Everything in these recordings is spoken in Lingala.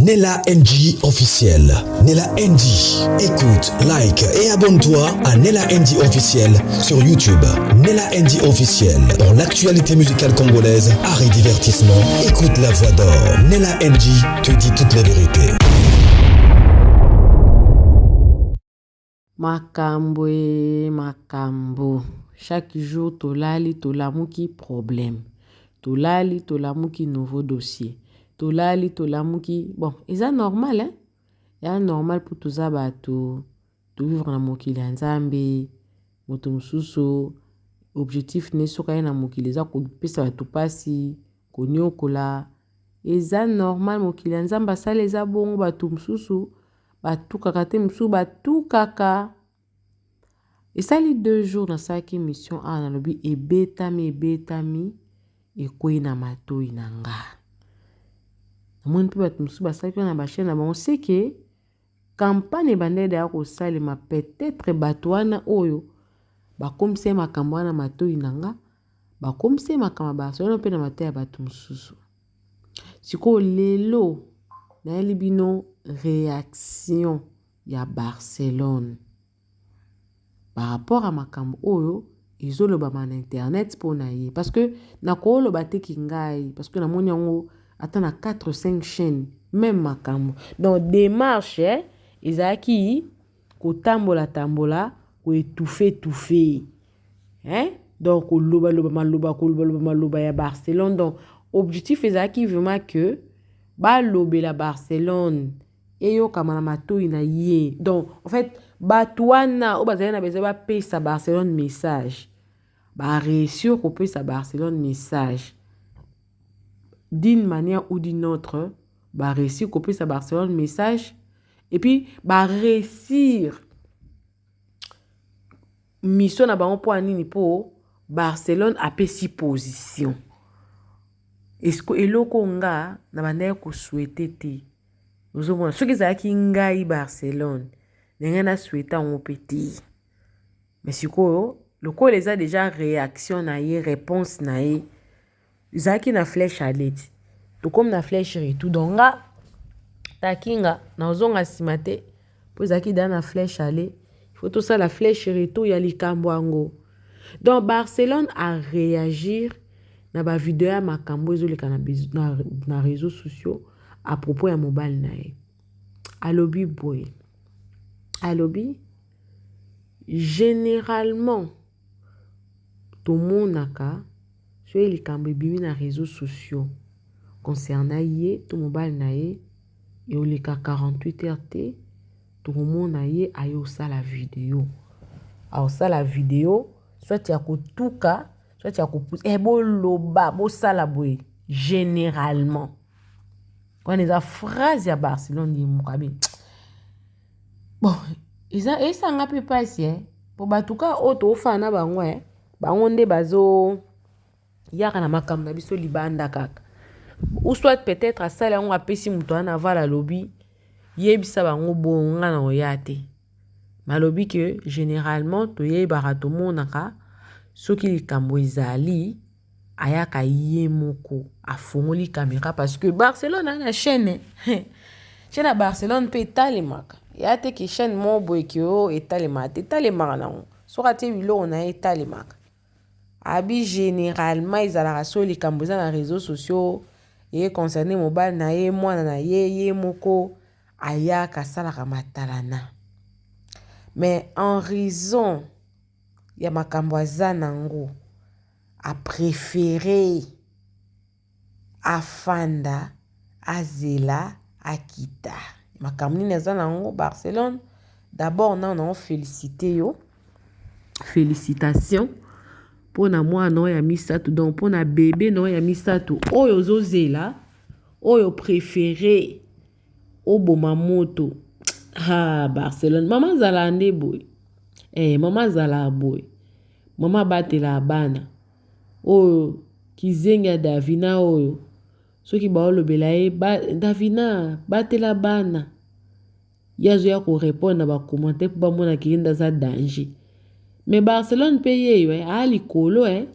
Nella NG officiel. Nella NG. Écoute, like et abonne-toi à Nella NG officiel sur YouTube. Nella NG officiel. Pour l'actualité musicale congolaise, art et divertissement, écoute la voix d'or. Nella NG te dit toute la vérité. Makambo e makambo chaque jour tolali tolamuki problème tolali tolamuki nouveau dossier tolali tolamuki bon eza normal hein? Eza normal mpo toza bato tovivre na mokili ya Nzambe moto mosusu objectif ne soki aye na mokili eza kopesa bato mpasi koniokola eza normal mokili ya Nzambe asala eza bongo bato mosusu batukaka te mosusu batukaka esali deux jours nasalaki émission awa nalobi ebetami ebetami ekwei na matoi na nga namoni mpe bato mosusu basalaki wana na bachaine na bango seke campagne ebandaki deya kosalema peut-être bato wana oyo bakomisa ye makambo wana matoi na nga bakomisa ye makambo ya Barcelone mpe na matoi ya bato mosusu Sikoyo lelo nayeli bino reaction ya Barcelone par rapport ya makambo oyo ezolobama na internet mpo na ye parce que nakoloba te ki ngai parce que namoni yango ata na 4 5 chaîne meme makambo donc démarche eh, ezalaki kotambola tambola koetouffe étouffe hein? Donc kolobaloba maloba kolobaloba maloba ya Barcelone donc objectif ezalaki vraiment que balobela Barcelone eyokama na matoi na ye donc en fait bato wana oyo bazali na besoin bapesa Barcelone message baréussir kopesa Barcelone message d'une manière ou d'une autre baréussir kopesa Barcelone message et puis baréussir mission na bango mpo ya nini mpo Barcelone apesi position esko eloko nga na bandaki kosouhaiter te ozomona soki ezalaki ngai Barcelone ndenge na souhaite yango mpe te mais sikoyo lokola eza deja réaction na ye réponse na ye ezalaki na flèche aller ti tokomi na flèche retour donc nga takinga nazonga nsima te mpo ezalaki da na flèche aller il faut tosala flèche retour ya likambo yango donc Barcelone a réagir na bavideo ya makambo ezoleka na, na, na réseaux sociaux à propos ya mobali na ye alobi boye alobi généralement tomonaka soki likambo ebimi na réseaux sociaux concernant ye to mobali na ye eoleka 48 heures te tokomona ye aye osala video aosala video soit ya kotuka soit ya kopusa eh, boloba bosala boye généralement wana eza phrase ya Barcelone ye moko abi bon eza esanga mpe mpasi eh po bato kaka oyo tofana na bango eh bango nde bazo yaka na makambo na biso libanda kaka ou soit peut-être asali yango apesi moto wana aval alobi yebisa bango bongo nga na oya te balobi ke généralement toyebaka tomonaka soki likambo ezali ayaka ye moko afongoli caméra parce que Barcelone aa na chaîne chaîne ya Barcelone mpe etalemaka ya te ke chaîne moko boye ke oyo etalemaka te etalemaka nango soki atie biloko na ye etalemaka abi généralement ezalaka so likambo eza na réseaux sociaux ye concerne mobali na ye mwana na ye ye moko ayaka asalaka matalana mais en raison ya makambo aza nango apréféré afanda azela akita makambo nini aza nango Barcelone d'abord nano nango félicité yo félicitation mpona mwana oyo ya misato donc mpona bebe na oyo ya misato oyo ozozela oyo préféré oboma moto ha Barcelone mama azalaka nde boye eh, mama azalaka boye mama abatelaka bana oyo kizengi ya Davina oyo soki baolobela ye ba, Davina batela bana ye azoya korépondre na bacommentaire mpo bamonaka ye nde aza danger mais Barcelone mpe yeyo eh, aa likolo eh.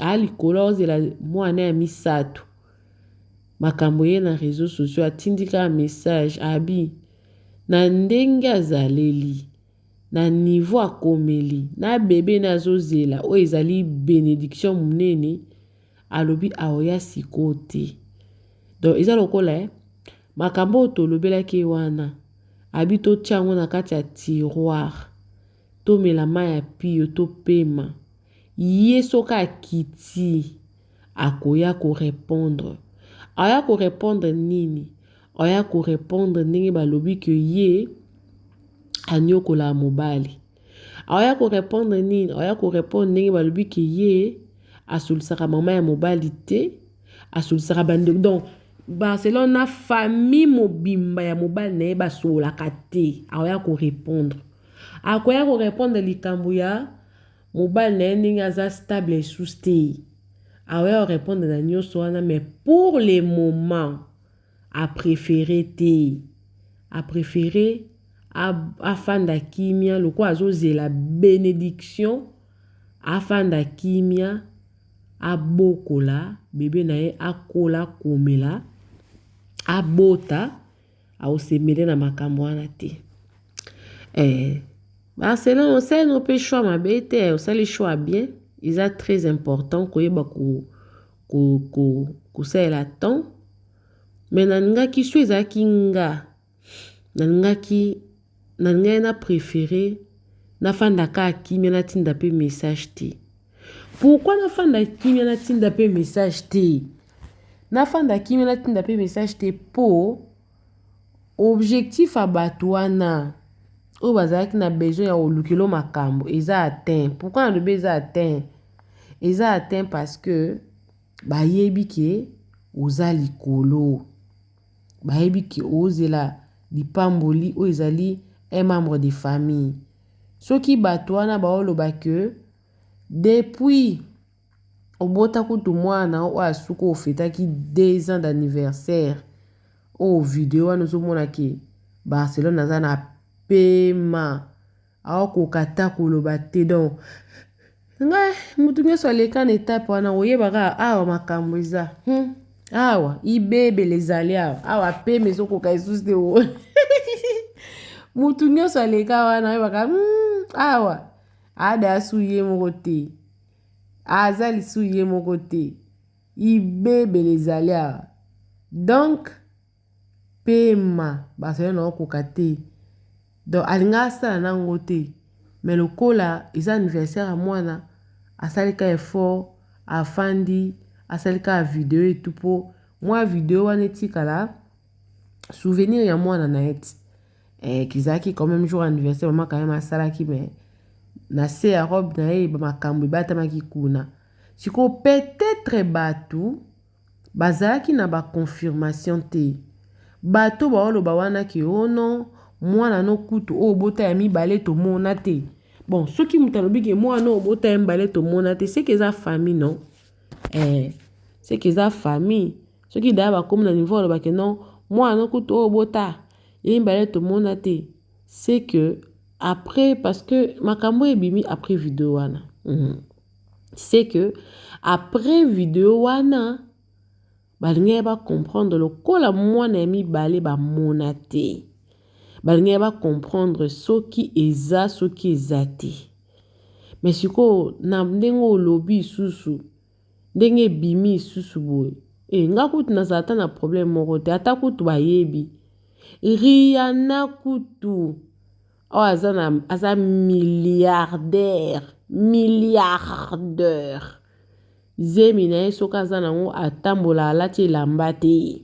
Aa likolo aozela mwana ya misato. Makambo eye na reseaux sociaux atindi kaka message abi na ndenge azaleli na niveau akomeli na bebe na azozela oyo ezali benediction monene alobi aoya sikoyo te donc eza lokola eh, makambo oyo tolobelaki ye wana abi totia yango na kati ya tiroir tomela mai ya pio topema ye soki akiti akoya ko repondre. Aya ko repondre nini? Aya ko repondre ndenge balobi que ye anyokolaka mobali. Aya ko repondre nini? Aya ko repondre ndenge balobi que ye asolisaka mama ya mobali te, asolisaka bandeko. Donc Barcelone na famille mobimba ya mobali na ye basololaka te. Akoya ko repondre. Akoya ko repondre likambo ya Mobali na ye ndenge aza stable lisusu te akoya ko repondre na nioso wana mais pour le moment a prefere te a prefere afanda kimia lokola azozela benediction afanda kimia abokola bebe na ye akola akomela abota akosemele na makambo wana te eh, Barcelone osali no mpe choix mabe te osali choix bien eza très important koyeba kosalela ko, ko, temps mais nalingaki so ezalaki nga nalingaki nalingaki na préféré nafanda kaka kimia natinda mpe message te pourquoi nafanda kimia natinda mpe message te nafanda kimia natinda mpe message te mpo objectif ya bato wana oyo bazalaki na besoin ya kolukelo makambo eza atteint pourquoi nalobi eza atteint eza atteint parce que bayebi ke oza likolo bayebi ke ozela lipamboli oyo ezali un membre de famille soki bato wana baoloba ke depuis obota kutu mwana oyo asuka ofetaki 2 ans d'anniversaire oyo video wana ozomona ke Barcelone aza na pema aokoka ata koloba te donc ngai motu nyonso aleka na etape wana oyeba kaka awa makambo eza hmm. awa ibebele ezali awa awa pema ezokoka lisusu te motu nyonso aleka wana oyebaka hmm, awa ada asu ye moko te aza lisusu ye moko te ibebele ezali awa donc pema bazali na okoka te donc alinga asala nango te mais lokola eza anniversaire ya mwana asali ka effort afandi asali kaka video etu mpo mwa video wana etikala souvenir ya mwana na ye ti eh, kizalaki quand même jour anniversaire mama quand même asalaki mais na se ya robe na ye makambo ebatamaki kuna sikoyo peut-être bato bazalaki na ba confirmation te bato baoloba wana ke oh non mwana no kutu oyo obota ya mibale tomona te bon soki moto alobi ke mwana oyo obota ya mibale tomona te seke eza famille non eh, seke eza famille soki daya bakomi na niveau aloba ke non mwana no kutu oyo obota ya mibale tomona te c'est que après parce que makambo ebimi après video wana mm -hmm. c'est que après video wana balingaki bacomprendre lokola mwana ya mibale bamona te balingaki bacomprendre soki eza soki eza te me sikoyo na ndenge olobi lisusu ndenge ebimi lisusu boye e nga kutu nazala ata na problème moko te ata kutu bayebi riana kutu oyo aza na aza milliardaire milliardaire zemi na ye soki aza nango atambola alati elamba te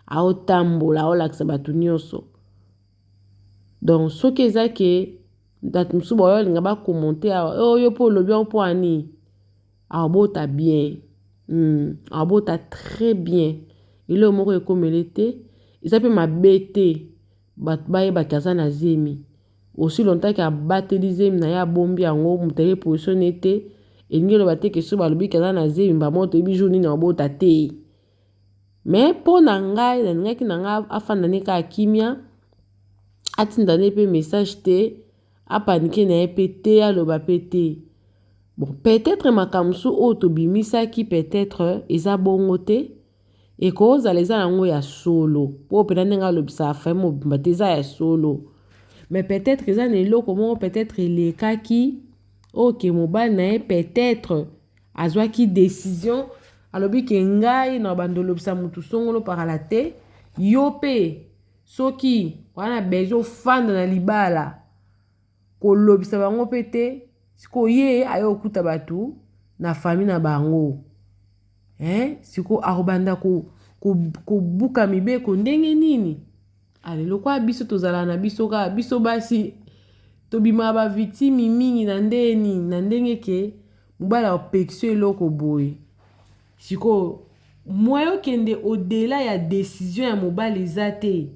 aotambola aolakisa bato nyonso donc soki eza ke bato mosusu baoyo alinga bakomonte awa oyo oh, yo mpo olobi yango mpo ani abota bien mm, abota très bien eloko moko ekomele te eza mpe mabe te Bato bayeba ke aza na zemi. Aussi longtemps ke abateli zemi na ye abombi yango moto aye position ne te elingi eloba te ke soki balobi ke aza na zemi mbala moko toyebi jour nini abota te. Mais mpo na ngai nalingaki na ngai afanda ne kaka kimia atinda ne mpe message te apanike na ye mpe te aloba mpe te. Bon peut-être makambo mosusu oyo tobimisaki peut-être eza bongo te. Ekozala eza nango ya solo po pena ndenge alobisaka famille mobimba te eza ya solo mais peut-être eza na eloko moko peut-être elekaki oyo ke mobali na ye peut-être azwaki decision alobi ke ngai na bando olobisa motu songolo pakala te yo mpe soki wana besoin ofanda na libala kolobisa bango mpe te sikoyo ye aye kokuta bato na famille na bango eh sikoyo akobanda kobuka ko, ko mibeko ndenge nini ale lokola biso tozalaka na biso kaka biso basi tobimaka bavictime mingi na ndenge nini na ndenge ke mobali akopekisa eloko boye sikoyo moyen okende au-delà ya décision ya mobali eza te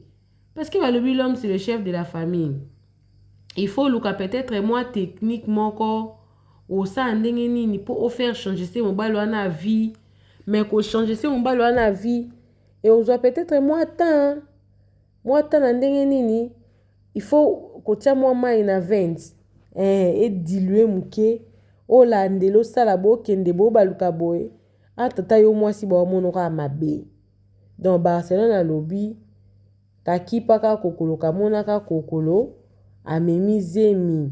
parce que balobi l'homme c'est le chef de la famille il faut oluka peut-être mwa technique moko osala ndenge nini mpo ofaire changer se mobali wana vie mais kochanger se mobali wana vie ekozwa peut-être mwa temps mwa temps na ndenge nini il faut kotia mwa mai na 20 eh, edilue moke olandela osala bookende bobaluka boye atata yo mwasi baomona kaka mabe donc barcelone alobi kakipaka kokolo kamonaka kokolo amemi zemi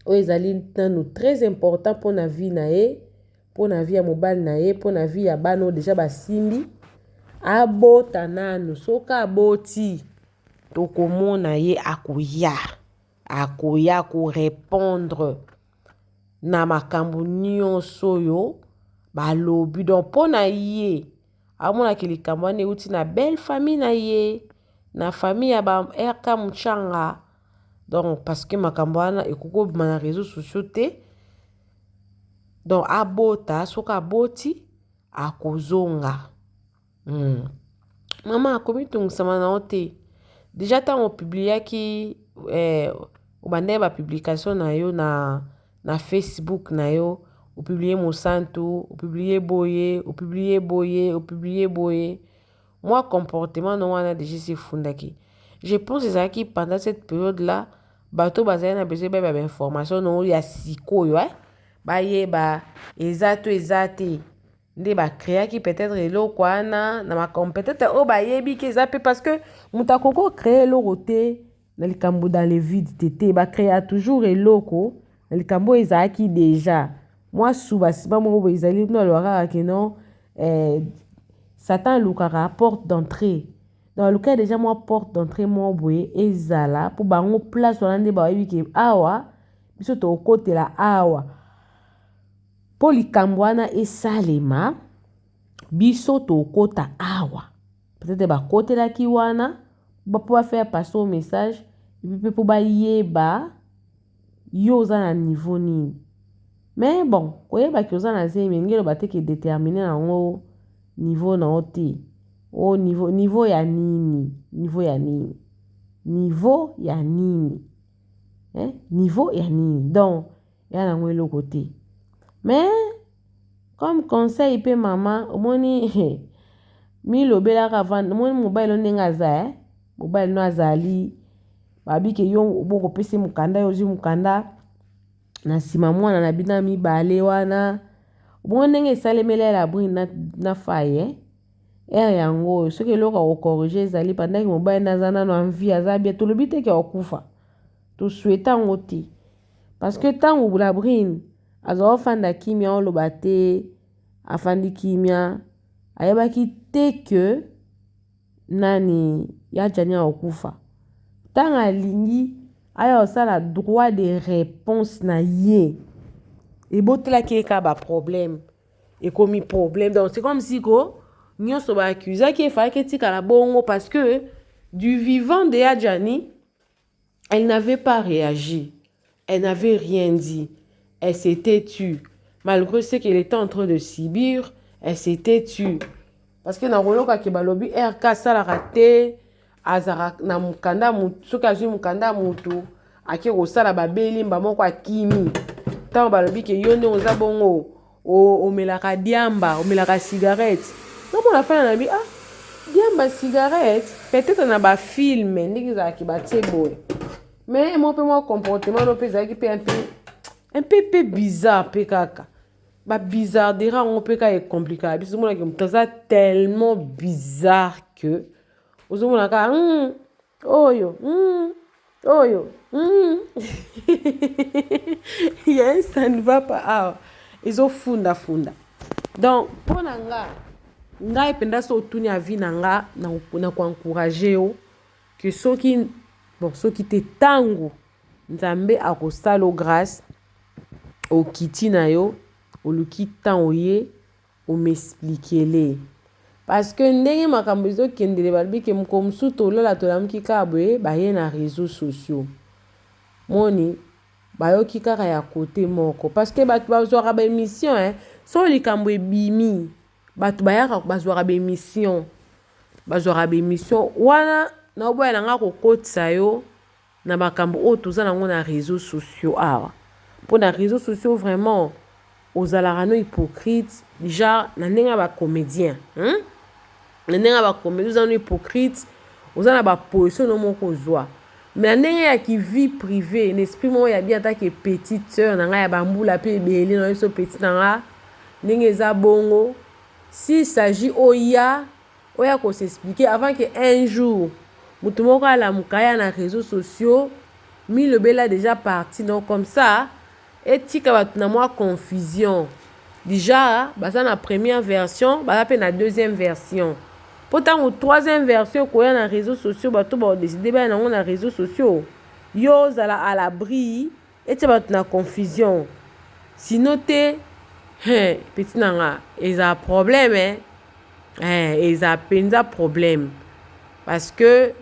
oyo ezali nanu très important mpona vie na ye mpona vie ya mobali na ye mpona vie ya bana oyo deja basimbi abota nanu soki aboti tokomona ye akoya akoya korépondre na makambo nyonso oyo balobi donc mpo na ye amonaki likambo wana euti na belle famille na ye na famille ya ba rk muchanga donc parce que makambo wana ekoki kobima na réseaux sociaux te donc abota soki aboti akozonga mm. mama akomitungisama na yo te deja ntango opubliaki eh, obandaki bapublication na yo na, na facebook na yo opublie mosantu opublie boye opublie boye opublie boye mwa comportement no wana deja esi efundaki je pense ezalaki pendant cette période là bato bazali na besoin bayeba bainformation no ya sikoyo eh? bayeba eza to eza te nde bacréaki peut-être eloko wana na makambo peut-être oyo bayebi ke eza mpe parce que moto akoki ocréer eloko te na likambo dans le vide te te bacréa toujours eloko na likambo oyo ezalaki déjà mwa suba nsima moko boye ezali kuna alobaka kaka ke non eh, satan alukaka porte d'entrée donc alukaki déjà mwa porte d'entrée moko boye ezala mpo bango place wana nde bayebi ke awa biso tokotela awa mpo likambo wana esalema biso tokota awa peut-être bakotelaki wana mpo bafaire passer au message et puis mpe mpo bayeba yo oza na niveau nini mais bon koyebaki oza na zemi elingi eloba te ke détermine yango niveau na yo te o niveau, niveau ya nini niveau ya nini niveau ya nini eh? niveau ya nini donc eya nango eloko te mais comme conseil mpe mama omoni milobelaka avant omoni mobali o ndenge aza eh? mobali no azali babi ke yo bokopesa mokanda yo ozwi mokanda na nsima mwana na bino ya mibale wana bongo ndenge esalemeli ya labrine na, na fai eh? ere yango oyo soki eloko ya kocorriger ezali pendant mobali na aza nano en vie aza bien tolobi te ke akufa tosouhaite yango te parce que ntango labrine azala ofanda kimia oloba te afandi kimia ayebaki te ke nani ya jani akokufa ntango alingi aya kosala droit de réponse na ye ebotelaki ye kaka baproblème ekomi problème donc c'est comme si ko nyonso baaccusaki efalaki etikala bongo parce que du vivant de ya jani elle n'avait pas réagi elle n'avait rien dit elle s'était tue malgré ce qu'elle était en train de subir elle s'était tue parce que nakoyokaki balobi rk asalaka te azalaka na mokanda soki azwi mokanda ya motu ake kosala babelimba moko akimi ntango balobi ke yo nde oza bongo omelaka diamba omelaka cigarette namona fana na bi ah diamba cigarette peut-être na bafilm ndenge ezalaki batie boye mais mo mpe mwa comportement no mpe ezalaki mpe un peu un peu mpe bizarre mpe kaka. Ba bizarderie yango mpe kaka ecompliquaka biso. Ozomona ke moto aza tellement bizarre que ozomona kaka oyo oyo ya ça ne va pas awa, ezofundafunda. Donc mpo na nga, ngai mpenza, so otuni avis na nga, na koencourager yo ke soki, bon, soki te, ntango Nzambe akosala yo grâce, okiti na yo, oluki temps, oye omexpliquer, parce que ndenge makambo ezokendele, balobi ke mokolo mosusu tolala, tolamuki kaka boye, baye na réseaux sociaux, moni bayoki kaka ya kote moko, parce que bato bazwaka baémission, eh. So likambo ebimi, bato bayaka, bazwaka baémission, bazwaka baémission wana. Naoboya na nga kokotisa yo na makambo oyo toza nango na réseaux sociaux awa, mpo na réseaux sociaux vraiment ozalaka no hypocrite déjà na ndenge ya bacomédien, Na ndenge ya bacomédien, oza no hypocrite, oza na baposition no moko ozwa, mais na ndenge ya kivie privée, na esprit moko ya bien, atake petite sœur na ngai ya bambula mpe ebele na biso, petit na nga, ndenge eza bongo, s'il s'agit oya, oya kos'expliquer avant que un jour moto moko alamuka ya na réseaux sociaux milobela déjà parti. Donc comme ça etika bato na mwa confusion. Déjà baza na première version, baza mpe na deuxième version, mpo ntango troisième version ekoya na réseaux sociaux, bato baodécider baya nango na réseaux sociaux, yo ozala à l'abri, etia bato na confusion. Sinon te, petit na nga, eza problème, eh? Eh, eza mpenza problème, parce que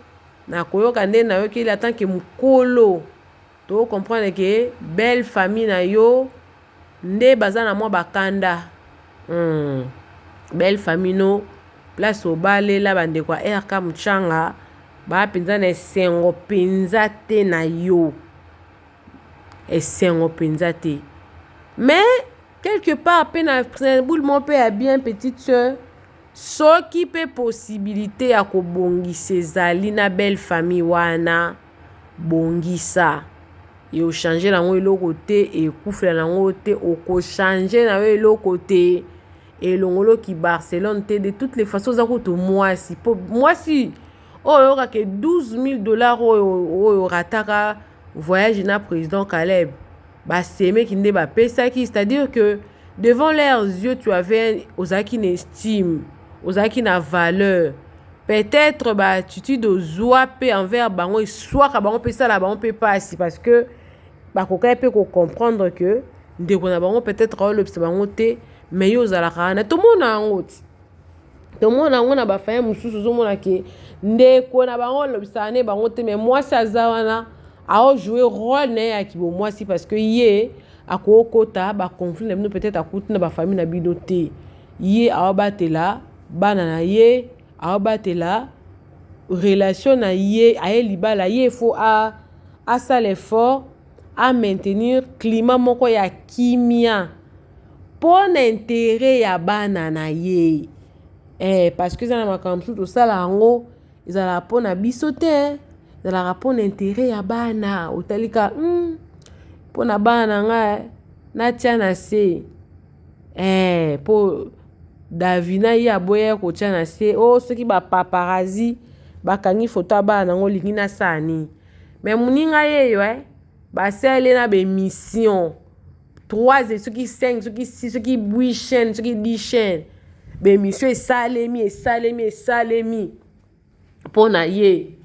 nakoyoka nde nayokeli en tant que mokolo, tocomprendre ke belle famille na yo nde baza na mwa bakanda. Belle famille no, place obalela, bandeko ya RK Muchanga baa mpenza na esengo mpenza te na yo, esengo mpenza te. Mais quelque part mpe na boule moko mpe ya bien, petite sœur, soki mpe possibilité ya kobongisa ezali na belle famille wana, bongisa. Eochanger nango eloko te, ekufela nango te, okochanger na yo eloko te, elongoloki Barcelone te. De toutes les façons, oza kutu mwasi, mpo mwasi oyo oyokaka 12 000 $ oyo orataka voyage na président Caleb, basemeki nde bapesaki, c'est-à-dire que devant leurs yeux tu avais, ozalaki na estime, ozalaki na valeur. Peut-être baattitude ozwa mpe envers bango eswaka bango mpe, esala bango mpe mpasi, parce que bakokaki mpe kocomprendre que ndeko na bango peut-être aolobisa bango te, mais yo ozalaka wana. Tomona yango ti, tomona yango na bafamille mosusu, ozomona ke ndeko na bango olobisaka ne bango te, mais mwasi aza wana, aojoue rôle na ye ya kibomwasi, parce que ye akokota baconflit na bino, peut-être akuti na bafamille na bino te, ye aobatela bana na ye, aobatela relation na ye, aye libala, ye faut asala effort amaintenir climat moko ya kimia mpo na intérêt ya bana na ye, parce que eza na makambo mosusu tosala yango, ezalaka mpo na biso te, ezalaka mpo na intérêt ya bana. Otalika mpo na bana na ngai, natia na se, mpo Davina ye aboya kotia na se o. Soki bapaparazzi bakangi foto ya bana nango, olingi nasala nini? Mais moninga yeyo, basali na baémission 3, soki 5, soki 6, soki 8 chaîne, soki 10 chaîne, baémission esalemi, esalemi, esalemi mpo na ye.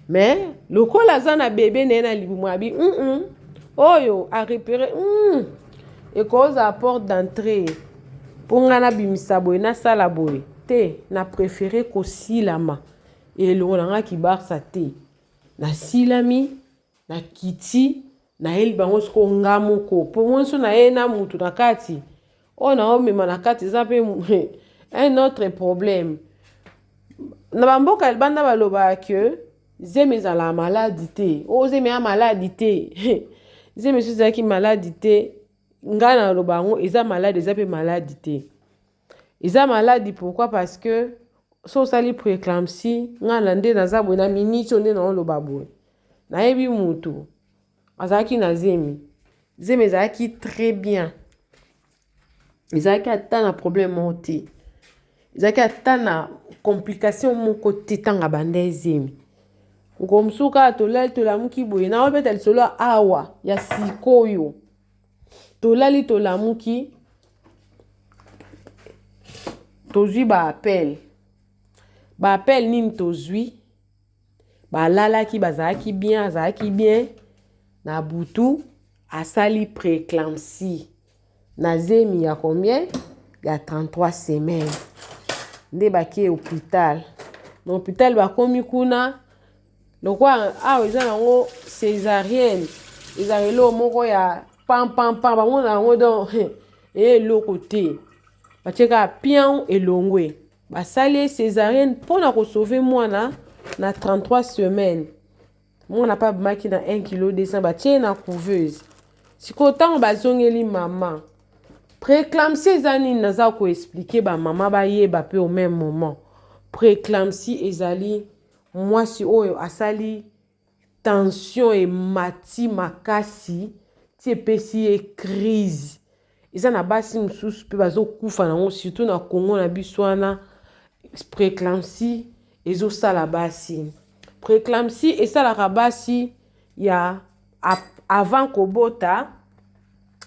Mais lokola aza na bebe na ye na libumu, abi oyo arepérer ekozala porte d'entrée mpo ngai nabimisa boye, nasala boye te, na préféré kosilama elongo na ngai kibarsa te. Nasilami, nakiti, nayeli bango sikoyo nga moko, mpo mwonso naye na mutu na kati oyo naomema na kati, eza mpe un autre problème. Na bamboka libanda balobaka ke zemi ezalaka maladi te, oyo zemi ya maladi te, zemi so ezalaki maladi te. Ngai naloba yango eza maladi, eza mpe maladi te, eza maladi. Pourquoi? Parce que so osali prééclampsie, ngai na nde naza boye na miniti oyo nde naoloba boye, nayebi mutu azalaki na zemi, zemi ezalaki très bien. Ezalaki ata na problème moko te. Ezalaki ata na complication moko te ntango abanda zemi. Mokolo mosusu kaka tolali tolamuki boye, naobeta lisolo ya awa ya sikoyo. Tolali tolamuki, tozwi ba appel. Ba appel nini tozwi? Balalaki bazalaki bien, azalaki bien na butu asali préclampsie na zemi ya combien? Ya 33 semaines. Nde bake hôpital. Na hôpital bakomi kuna lokola awa eza nango césarienne, ezalaka eloko moko ya pam pam pam, bamona yango donc eye eloko te. Batie kaka pian elongwe. Basali ye césarienne mpona kosauve mwana na 33 semaines. Mwana mpe abimaki na 1 kilo 200, batie ye na couveuse. Sikoyo ntango bazongeli mama, préclampsie eza nini? Naza koexplike bamama bayeba mpe au même moment. Préclampsie ezali mwasi oyo asali tension emati makasi ti epesi ye crise. Eza na basi mosusu mpe bazokufa nango, surtout na Congo na biso wana. Préclampsie ezosala basi. Préclampsie esalaka basi ya avant kobota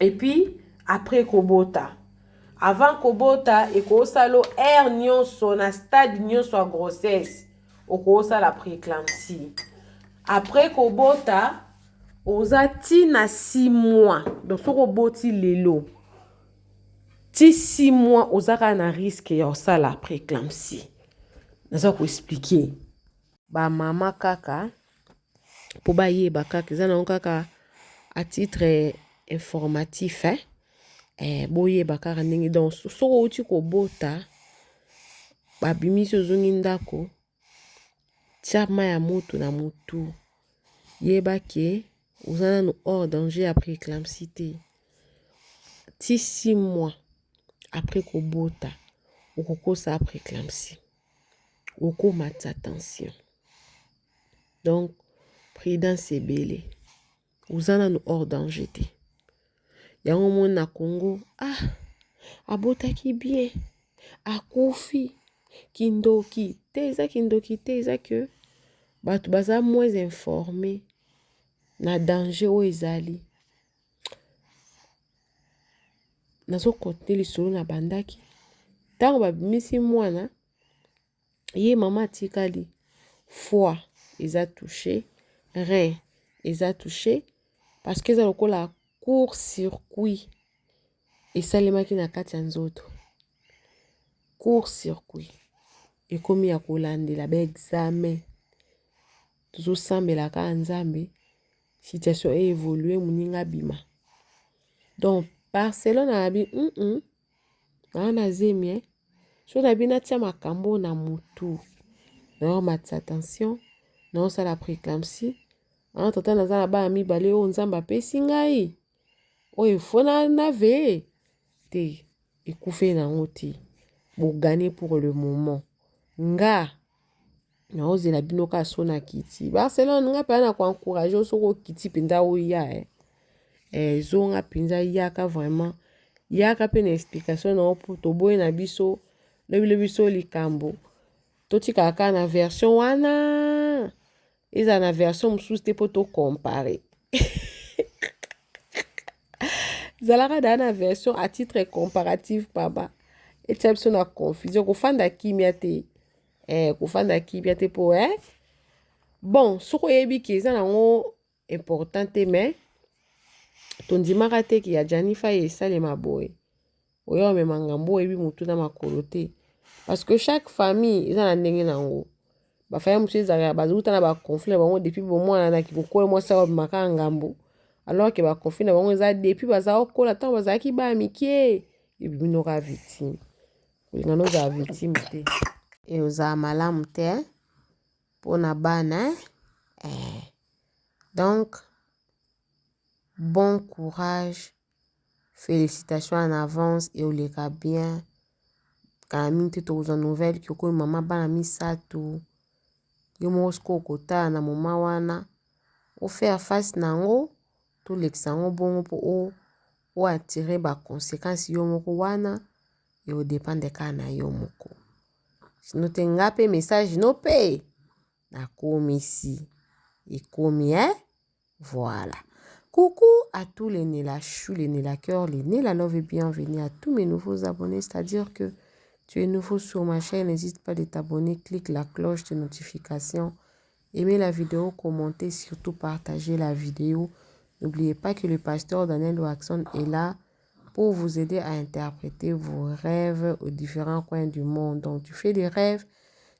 et puis après kobota. Avant kobota ekosala heure nyonso na stade nyonso ya grossesse okosala préclampsie. Après kobota oza ti na 6 mois. Donc soki oboti lelo ti 6 mois oza kaka na risque ya kosala préclampsie. Naza koexplike bamama kaka mpo bayeba kaka, eza nango kaka à titre informatif, eh? Boyeba kaka ndenge. Donc soki outi kobota, babimisi, ozongi ndako, tia mai ya moto na motu, yeba ke oza nanu hors danger ya préclampsie te. Ti 6 mois après kobota okokosala préclampsie, okomatisa tension. Donc prudence ebele, oza nanu hors danger te. Yango omoni na Congo, ah, abotaki bien, akufi, kindoki te. Eza kindoki te, eza ke bato baza moins informé na danger oyo ezali. Nazokontinue lisolo na bandaki. Ntango babimisi mwana, ye mama atikali, foie eza touché, rein eza touché, parce que eza lokola court circuit esalemaki na kati ya nzoto. Court circuit ekomi ya kolandela baexamen. Tozosambela kaka Nzambe situation eévolue, moninga abima. Donc Barcelone abi naa na zemi, eh? So na bino atia makambo na motu, naomatisa tension, naosala préclampsie. En tata naza na bana mibale oyo Nzambe apesi ngai, oyo efo na veye te, ekufe nango te. Bogane pour le moment, nga naozela bino kaka so na kiti Barcelone. Nga mpenza na koencourage, soki okiti mpenza oya, eh. Zonga mpenza, yaka vraiment, yaka mpe na explication na yo, mpo toboyi na biso lobilobi so likambo totikala kaka na version wana, ezala na version mosusu te mpo tocompare. Ezalaka daa na version à titre comparatif, papa etia biso na confusion. Kofanda kimia te, kofanda kimia te mpo, bon, soki oyebi ke eza nango important te, mais tondimaka te ke ya Janifa ye esalema boye, oya omema ngambo oyebi motu na makolo te, parce que chaque famille eza na ndenge nango. Bafamille mosusu ezalaka bazuta na baconflit na bango depuis bomwana na kokola. Mwasi awa abimaka ngambo alors ke baconflit na bango eza depuis baza kokola, ntango bazalaki bana mike. Ebimi kaka victime. Kolinga nozala victime te, e ozala malamu te mpona bana, eh. Donc bon courage, félicitations en avance e oleka bien. Kala mingi te tokozwa nouvelle ke okomi mama bana misato. Yo moko sikoyo okotala na moma wana, ofaire face na yango, tolekisa yango bongo mpo. O attirer ba consequences yo moko wana eo dependre kaka na yo moko. Sinon te nga pe message no pe nakomisi ekomi hein voilà. Coucou à tous les Nela Chou, les Nela Cœur, les Nela Love et bienvenue à tous mes nouveaux abonnés. C'est-à-dire que tu es nouveau sur ma chaîne, n'hésite pas de t'abonner, clique la cloche de notification, aimez la vidéo, commentez, surtout partagez la vidéo. N'oubliez pas que le pasteur Daniel Waxon est là pour vous aider à interpréter vos rêves aux différents coins du monde. Donc, tu fais des rêves,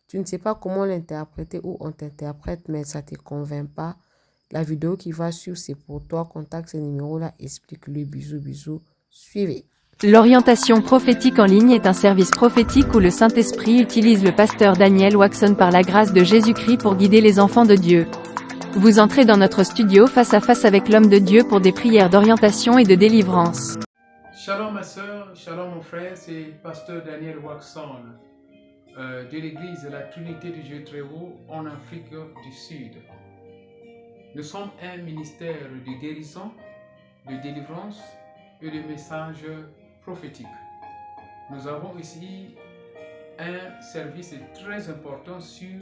tu ne sais pas comment l'interpréter ou on t'interprète, mais ça ne te convainc pas. La vidéo qui va suivre, c'est pour toi. Contacte ce numéro-là, explique-lui. Bisous, bisous. Suivez. L'orientation prophétique en ligne est un service prophétique où le Saint-Esprit utilise le pasteur Daniel Waxon par la grâce de Jésus-Christ pour guider les enfants de Dieu. Vous entrez dans notre studio face à face avec l'homme de Dieu pour des prières d'orientation et de délivrance. Shalom ma soeur, shalom mon frère, c'est pasteur Daniel Waxon euh, de l'église de la Trinité du Dieu Très-Haut en Afrique du Sud. Nous sommes un ministère de guérison, de délivrance et de messages prophétiques. Nous avons ici un service très important sur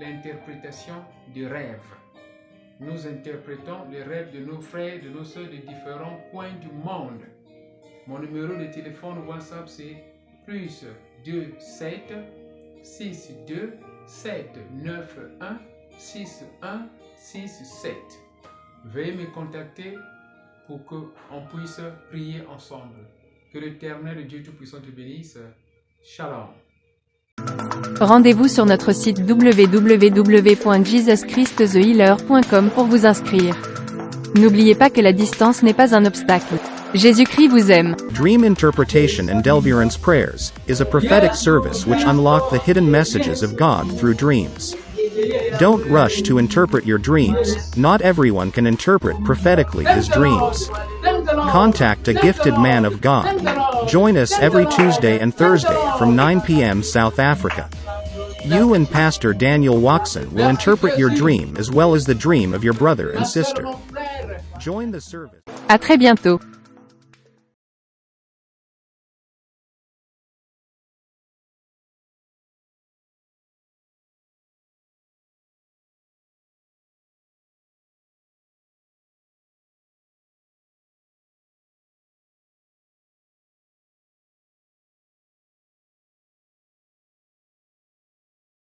l'interprétation des rêves. Nous interprétons les rêves de nos frères, de nos soeurs de différents coins du monde. Mon numéro de téléphone WhatsApp, c'est plus 2 7 6 2 7 9 1 6 1 6 7. Veuillez me contacter pour qu'on puisse prier ensemble. Que l'Éternel Dieu Tout-Puissant te bénisse. Shalom. Rendez-vous sur notre site www.jesuschristthehealer.com pour vous inscrire. N'oubliez pas que la distance n'est pas un obstacle. Jésus-Christ vous aime. Dream Interpretation and Deliverance Prayers is a prophetic service which unlock the hidden messages of God through dreams. Don't rush to interpret your dreams. Not everyone can interpret prophetically his dreams. Contact a gifted man of God. Join us every Tuesday and Thursday from 9 p.m. South Africa. You and Pastor Daniel Watson will interpret your dream as well as the dream of your brother and sister. Join the service. À très bientôt.